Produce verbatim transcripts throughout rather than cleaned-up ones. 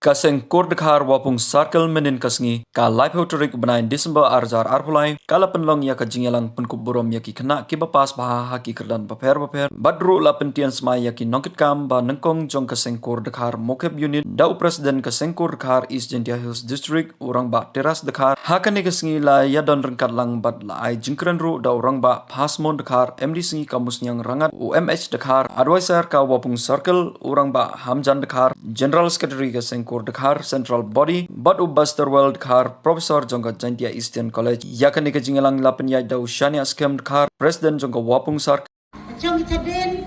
Ka seng Kur Dkhar Wapung Circle mynnin ka sngi, ka laiphew tarik u bnai December ar hajar arphew lai, ka la pynlong ïa ka jingïalang pynkup burom ïa ki khynnah kiba pass bha ha ki kyrdan bapher bapher, bad ruh la pyntian smai ïa ki nongkitkam ba nyngkong jong ka seng Kur Dkhar Mawkhep Unit da u President ka seng Kur Dkhar East Jaintia Hills District, u Rangbah Teras Dkhar. Ha kane ka sngi la ïadon ryngkat lang bad la ai jingkren ruh da u Rangbah Phasmon Dkhar, M D sngi ka Musniang Rangat, u M H Dkhar, Advisor ka Wapung Circle, u Rangbah Hamjan Dkhar, General Secretary ka seng Kur Dkhar Central Body, bad u Basterwell Dkhar, Professor jong ka Jaintia Eastern College. Ïa kane ka jingïalang la pynïaid da u Shania Skhem Dkhar, President jong ka Wapung Circle. Ka chong ki chadien,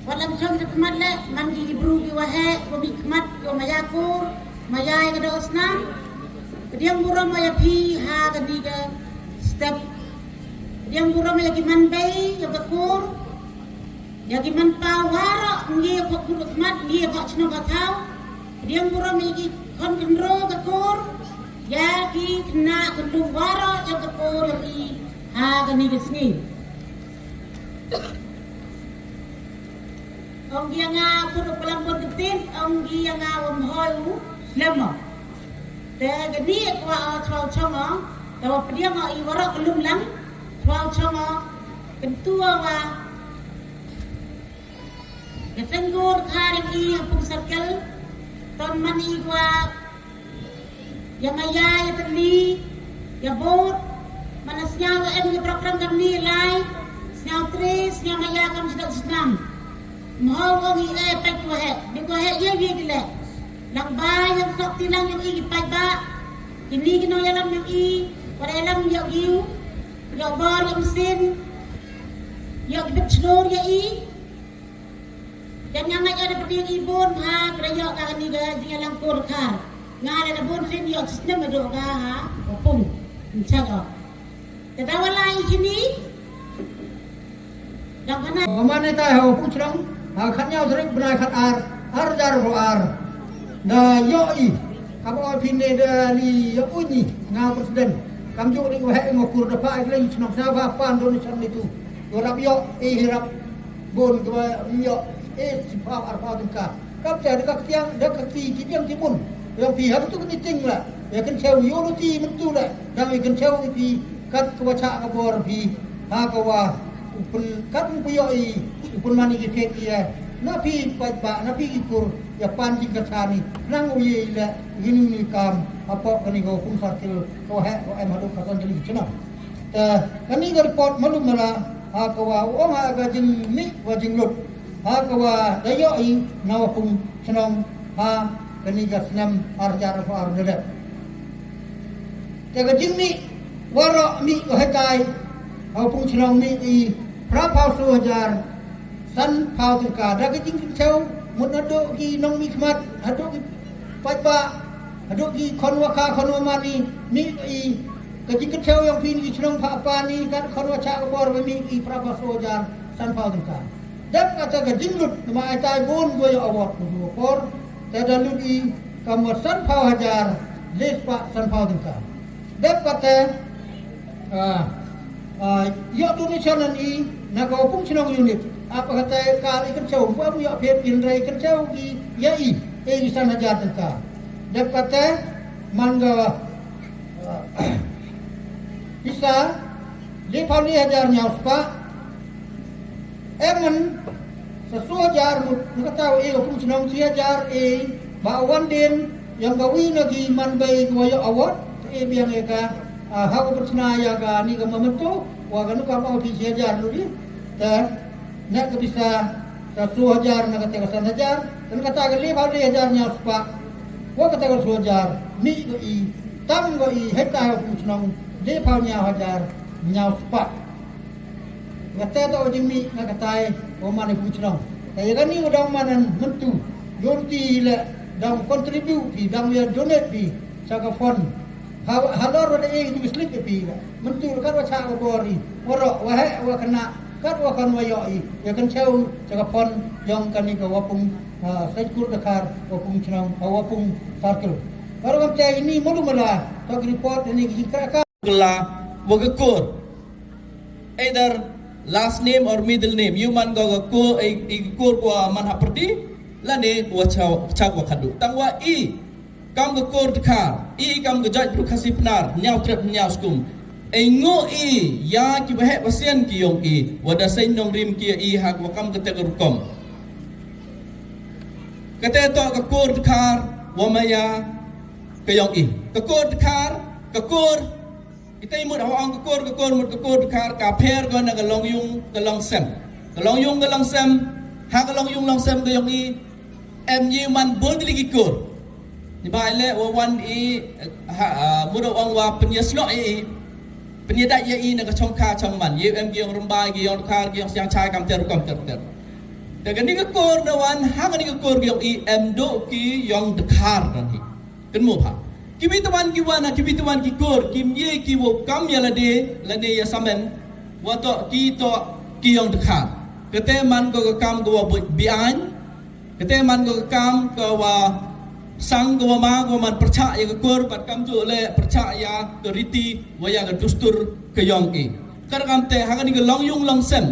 wat lam chong ki khmat leh, man ki bru ki waheh, ki mih khmat, ki maya kur, maya ïa ka doh snam. Pdiang burom ïa phi ha kane ka step. Pdiang burom ïa ki man bei, ïa ka kur, ïa ki man pa waroh, ngi ïa ka kur khmat, ngi ïa ka chnong ka thaw. Pdiang burom ïa ki khon khynroo ka kur, ïa ki khynnah khyndung waroh, ïa ka kur, ïa ki ha kane ka sngi. Ong ki ïa nga put u klam put ka tin, ong ki ïa nga wa mhoi u slem o. Te kane ka wa o chwa u chong o, te wa pdiang o i waroh ka lum lang, chwa u chong o, kyntu o wa. Ka seng Kur Dkhar ïa ki ha Pung Circle, ton man i wa ïa maya, ïa tylli, ïa bud, man la sñiaw em ïa program kamni lai, sñiaw tre, sñiaw maya kam sdang snam. Mho ong i e pek waheh, dei waheh ïa ïa ki leh. Lang ba ïa sok ti lang ïa i ki paidbah, kini ki nongïalam ïa i, wa da ïalam ïa u, ïa u bor ïa u msin, ïa u bit chnur ïa i. Jan nga ngeit ïa da pdiang i bun ha, ka da ïoh ka kani ka jingïalang Kur Dkhar. Nga da da bun sien ïoh snem da ka ha, ka pung. Nchak o. Ka da wala i kini. Dang kana. Ka man ita ha u Pung Chnong, ha khatñiaw tarik bnai khatar, ar hajar arphew ar. Da ïoh i. Ka ba phi ne da li ïoh u ni, nga president. Kam ju ni waheh ngo kur da pa i kleng chnong sa ba pan donation ni tu. Ko rap ïoh, i rap. Bun kiba ym ïoh, eh, shiphew arphew tyngka. Kap cha da ka ktiang, da ka kti, ki tiang ki bun. Ïa phi ha tu ni ting la. Ïa kan cheu ïoh lu ti myntu la. Dang ïa kan cheu phi kat ka wa cha ka bor phi. Ha ka wa u pyn, kat u phi ïoh i, u pynman i ki phet i, eh. Na phi paidbah, na phi ki kur, ïa pan jingkyrchan i. Nang u ïa i la, ïa ni ni kam, hapoh kani ka Pung Circle, ka heh, ka em haduh ka san kali chnong. Te kani ka report malu mala, ha ka wa u ong ha ka jingmih wa jinglut, ha ka wa da ïoh i na wa Pung Chnong, ha kani ka snem ar hajar arphew ar da dep. Te ka jingmih waroh mih ka hetai, ha wa Pung Chnong mih i phraphew soo hajar sanphew tyngka. Da ka jingkynchew mut naduh ki nongmihkhmat, haduh ki paidbah, haduh ki khon wa kha, khon wa mane, mih i ka jingkynchew yong phi ni ki chnong pha pa ni, kat khon wa cha ka bor wa mih i phraphew soo hajar sanphew tyngka. Dep kata ka jinglut, namar ai tai bun wa ïoh award ku wa por, te da lut i kam wa sanphew hajar lespah sanphew tyngka. Dep kata, ah, ah, ïoh donation i na ka wa Pung Chnong unit. Apa kata ka i kynchew, ba mu ïoh phet in rai kynchew ki ïa i, eh, i san hajar tyngka. Dep kata, man ka, ah, pisa, liphew li hajar ñiaw spah, Em man, sa soo hajar mut, na kata u e ka Pung Chnong shi hajar e, ba wan den, yong ka wi na ki man bei ka wa ïoh award, e biang e ka, ah, ha ka pyrchna ïa kani ka ma mynta, wa ka nu ka ma ki shi hajar lu di, te, na ka pisa, sa soo hajar na kata ka san hajar, na kata ka liphew li hajar ñiaw spah, wa kata ka soo hajar, mih ka i, tam ka i, heta ka Pung Chnong, liphew ñiaw hajar, ñiaw spah. Nga te to jingmih nga katai, o man i Pung Chnong. Te ïa kani u dang man mynta, ïoh ti le dang contribute phi, dang ïa donate phi, sa ka fund. Ha, halor wa da e tu slip phi le. Mynta le kat wa cha ka bor i, waroh, wa heh, wa khynnah, kat wa kan wa ïoh i. Ïa kan chew, sa ka fund, yong kani ka wa Pung, ah, Saitkur Dkhar, wa Pung Chnong, ah, wa Pung Circle. Baroh kam te ini malu mala, to report ini ki ka, ka. Kylla wa ka kur. Either last name or middle name. Ïoh man ka ka kur, eh, eh, kur ka wa man ha pyrdi. Lane wa chaw chaw wa khadu. Tang wa i kam ka kor dkhar, i kam ka jait bru Khasi Pnar, nyaw trep nyaw skum. Ei ngo i ya ki wahek wasian ki yong i, wa da seng nong rim ki i hak wa kam kata ka rukom. Kata to ka kor dkhar wa maya ka yong i. Ka kor dkhar, ka kor Kita i mut hawa ong ka kor, ka kor mut ka kor dkhar, ka pher ko na ka long yung ka long sem. Ka long yung ka long sem, ha ka long yung long sem ka yong i, em ye man bol dili ki kor. Ni ba le wa wan i, ha, ah, mut ong wa pynïasnoh i, pynïadat ya i na ka chong ka chong man. Ye em ki yong rymbai, ki yong dkhar, ki yong siang chai kam ter kam ter ter. Te ka ni ka kor na wan, ha ka ni ka kor ka yong i, em do ki yong dkhar dan hi. Kan mo pha. Ki bi tuan ki wan, ki bi tuan ki kor, ki mye ki wo kam ya lade, lade ya samen. Wa to ki to ki yong dkhar. Kate man ko ka kam ko wa bi ain. Kate man ko ka kam ko wa sang ko wa ma ko man percha ya ka kor, pat kam tu le percha ya ka riti, wa ya ka dustur ka yong i. Kar kam te, ha ka ni ka long yung long sem.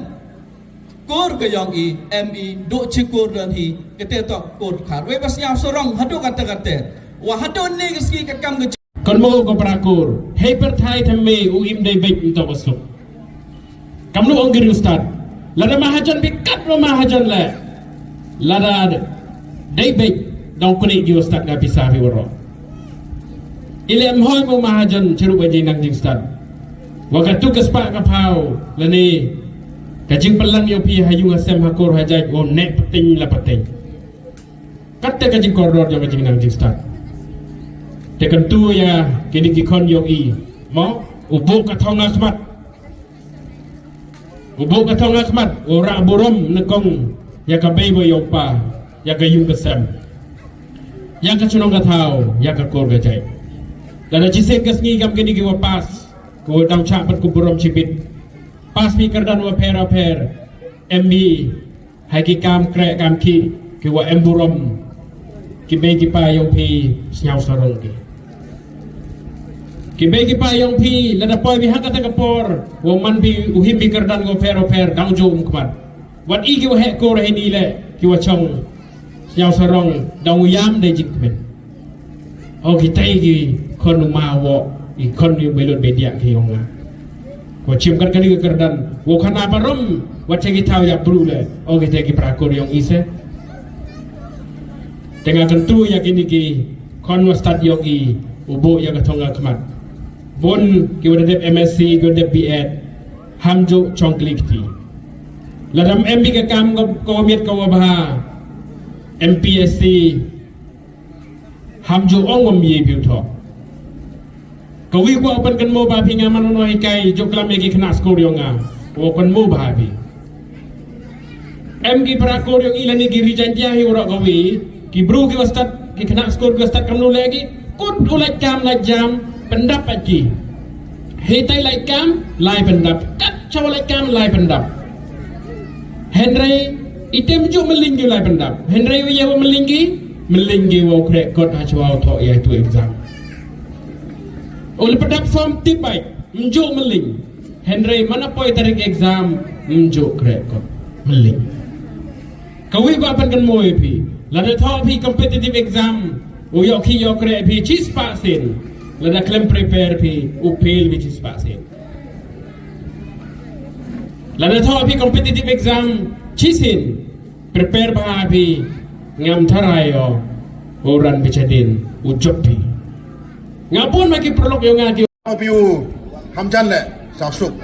Kor ka yong i, em i, do chi kor dan hi, kate to kor khar. Wei bas nyam sorong, hadu kate kate. Wa hadu ni ka sngi ka kam ka Kon mo ko para kor, hei per thai tham me u im dei bek nto ko suk. Kam nu ong giri ustad. Lada mahajan bi kat ro mahajan le. Lada dei bek dong kuni gi ustad nga pisa fi waro. Ile em hoi mo mahajan chiru ba jing nang jing stad. Wa ka tu ka spa ka pau lane ka jing pelang yo pi ha yung ha sem ha kor ha jait wo ne peting la peting. Kata ka jing kordor jong ka jing nang jing stad. Te kan tu ya kini ki khon yo i mo u bu ka thong ha khmat. U bu ka thong ha khmat, u ra burom ne kong ya ka bei bo yong pa, ya ka yung ka sem. Ya ka chnong ka thaw, ya ka kor ka jai. Lada chi sek ka sngi kam kini ki wa pas, ko dang cha pat ku burom chibit. Pas mi kardan wa pher wa pher, M B, hai ki kam krek kam ki, ki wa em burom. Ki bei ki pa yong phi sñiaw sarong ki. Ki bei ki pa yong phi lada poi bi ha kata ka por. Wa man bi u him bi kyrdan ko pher o pher dang jo um kmat. Wat i ki wa heh kor hini le ki wa chong sñiaw sarong dang u yam dei jingkmen. O ki tai ki khon u ma wo i khon u belut bediak ki yong nga. Ko chim kat kani ka kyrdan wo khana parom wat che ki thaw ya bru le o ki te ki prakor yong i se. Te nga kyntu ya kini ki khon wa stad yong i u bo ya ka thong ka khmat. Bun ki wa dep M S C ki wa dep B Ed ham jo chong klik ti. Ladam M B ka kam ko ko miet ko wa bha M P S C. Ham ju ong wam ye biu tho. Ka wi kwa open kan mo ba phi nga man no hikai ju klam ye ki khynnah skul yong nga. Open mo ba phi. Em ki para kor yong i lani ki rijan dia hi ura ka wi. Ki bru ki wa stad ki khynnah skul ki wa stad kam nu le ki. Kut u lait kam lait jam pyndap at ki. Hitai lait kam lai pyndap. Kat chaw lait kam lai pyndap. Hynrei item ju myling ju lai pyndap. Hynrei u ye wa myling ki, myling ki wa u krek kot ha chwa u thok ya tu exam. U le pyndap form tip bai, mju myling. Hynrei mana poi tarik exam, mju krek kot. Myling. Ka wi ba pan kan mo ya phi. Lada thok phi competitive exam, u yok ki yok krek phi chis pa sin. Lada klem prepare phi, u fail phi chis pa sin. Lada thaw phi competitive exam chisin prepare bha phi ngam tharai o u ran bichadin u jop phi. Nga pun ma ki prolog yo nga ki. Phi u ham jan le sa suk.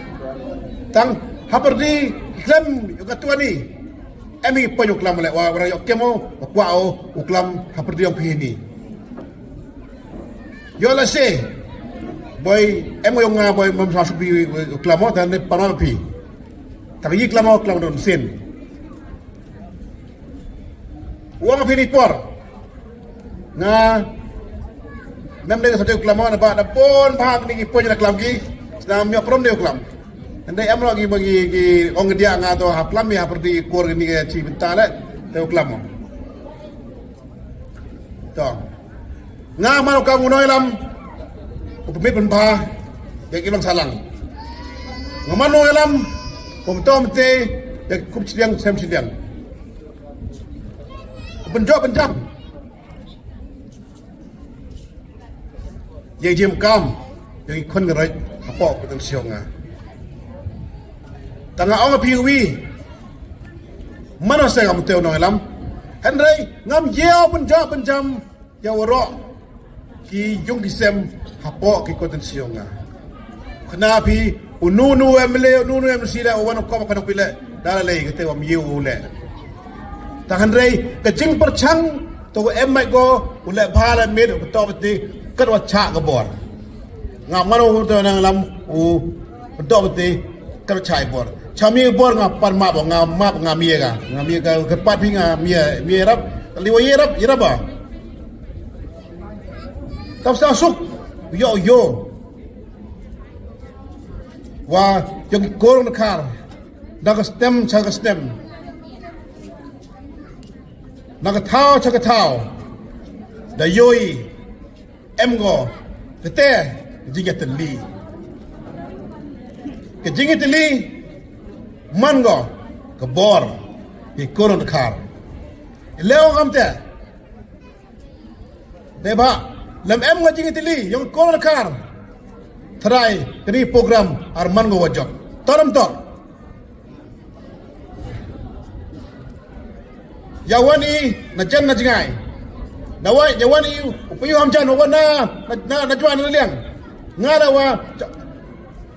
Tang haperdi klem yo ka tuani. Emi pon u klam le wa wa yo kemo wa kwa o u klam haperdi yong phi ni. Yo la se. Boy, em yo nga boy mam sa subi klamo tan ne pama pi. Tak yi klamo klamo don sin. Wa nga pi ni por. Nga mem de sa klamo na ba da pon ba ni ki pon na klam ki. Sna mi prom de klam. Ande em lo gi bagi gi ong dia nga to ha klam ya perdi kor ni ke chi bentale. Te klamo. To. Nga mano ka ngunoi lam. Ko pemit pemba. Ya ki long salang. Nga mano lam. Pemtom te. Ya kup sidiang sem sidiang. Ko Pynjah pynjam ïa ki jingkam ïa ki khun ki roi hapoh ka Tenshiong nga. Tang nga ong ïa phi uwi, mano se ngam tip nongïalam. Hynrei ngam ïa pynjah pynjam ïa waroh ki ïung ki sem hapoh ki khun Tenshiong nga. Kane phi, u nu nu M L A, u nu nu M C leh, u wan u kop ka nong phi leh, da la lei kata wam ïa u leh. Tang hynrei ka jingpyrshang to em mai go u leh bha la mit u to bati kat wa cha ka bor. Nga mano u to nang lam u to bati kat wa cha i bor. Cha mi bor nga pan ma bo nga ma nga mi ga. Nga mi ga ka pat phi nga mi mi rap. Li wa ye rap, ye rap ba. Tau sa suk yo yo. Wa jong ki korong Dkhar. Na ka snem cha ka snem. Na ka thaw cha ka thaw. Da yoi em go. Kate jingïatylli. Ka jingïatylli man go ka bor. Ki korong Dkhar. Leo kam te. Dei ba lem em nga jingïatylli ïong korong Dkhar. Trai kri program ar man go wajok. Toram tok. Ya wan i na jan na jngai. Na wai ya wan i u payu ham jan wan na na na jwan na liang. Nga da wa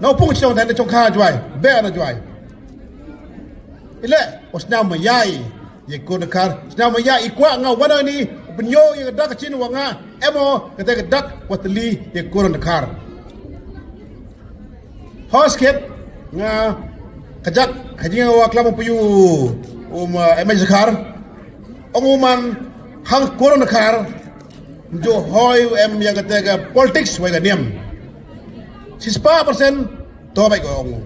na pung chong dan chong kha jwai. Be na jwai. Ile os na ma yai. Ye korong Dkhar sna ma ya i kwah nga wana ni. Benyo ye dak chin wa nga emo kata ke dak watli ye korong Dkhar. Hosket nga kajak haji nga wa klam puyu um M H Dkhar. Onguman hang korong Dkhar. Njo hoi em ya kata ke politics wa ga niam. Sispa persen to bai ko ongu.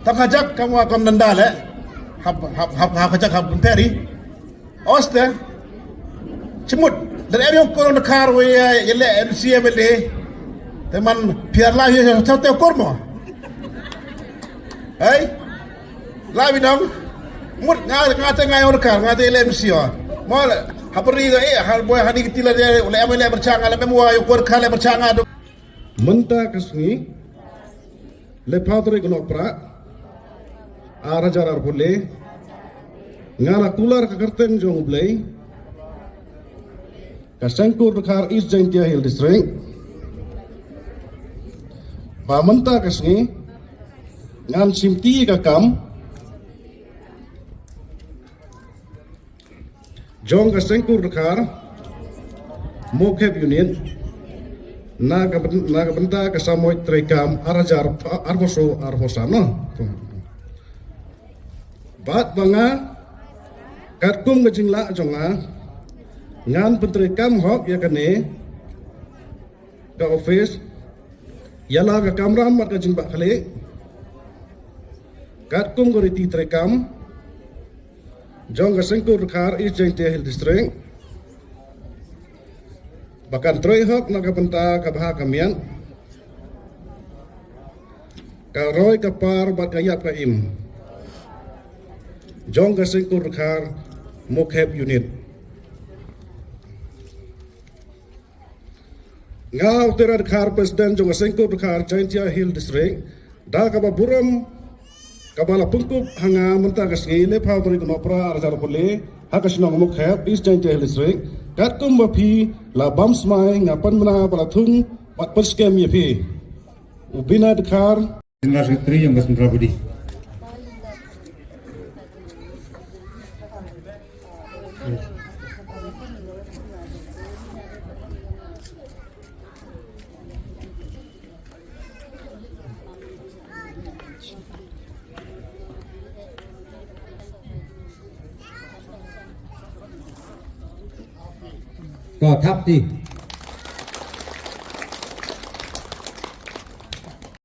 Tang hajak kam wa kam nanda le. Hap hap hap hap hajak hap peri. Oste. Chimut. Dan em yong korong Dkhar we ya le M C M L A. Teman piar la ye sa te kormo. Hey. La bi dong. Mut nga nga te nga yong Dkhar nga te le M C o. Mo le. Hapri ga eh har boy hani kitila de le M L A berchang le mem wa yong korong Dkhar le berchang. Mynta ka sngi le phaw tarik u Nohprah ar hajar arphew le nga la kular ka kyrteng jong U Blei ka Seng Kur Dkhar East Jaintia Hills District. Ba mynta ka sngi ngan shim ti ka kam jong ka Seng Kur Dkhar Mawkhep Unit na ka byn- na ka bynta ka samoi treikam ar hajar arphew saw arphew san no. Bad ba nga katkum ka jinglah jong nga ngan pyntreikam hok ïa kane ka office ïa la ka kamram bad ka jingbah khlieh katkum ka riti treikam jong ka Seng Kur Dkhar East Jaintia Hills District. Ba kan trei hok na ka bynta ka bha ka miat, ka roi ka par bad ka ïap ka im jong ka Seng Kur Dkhar Mawkhep Unit. Nga u Tera Dkhar, President jong ka Seng Kur Dkhar Jaintia Hills District, da kaba burom kaba la pynkup ha nga mynta ka sngi le phaw tarik u Nohprah ar hajar arphew le ha ka shnong Mawkhep East Jaintia Hills District. Katkum ba phi la bam smai nga pynbna ba la thung bad pynskhem ïa phi. U Bina Dkhar. General Secretary jong ka Central Body. To thap ti.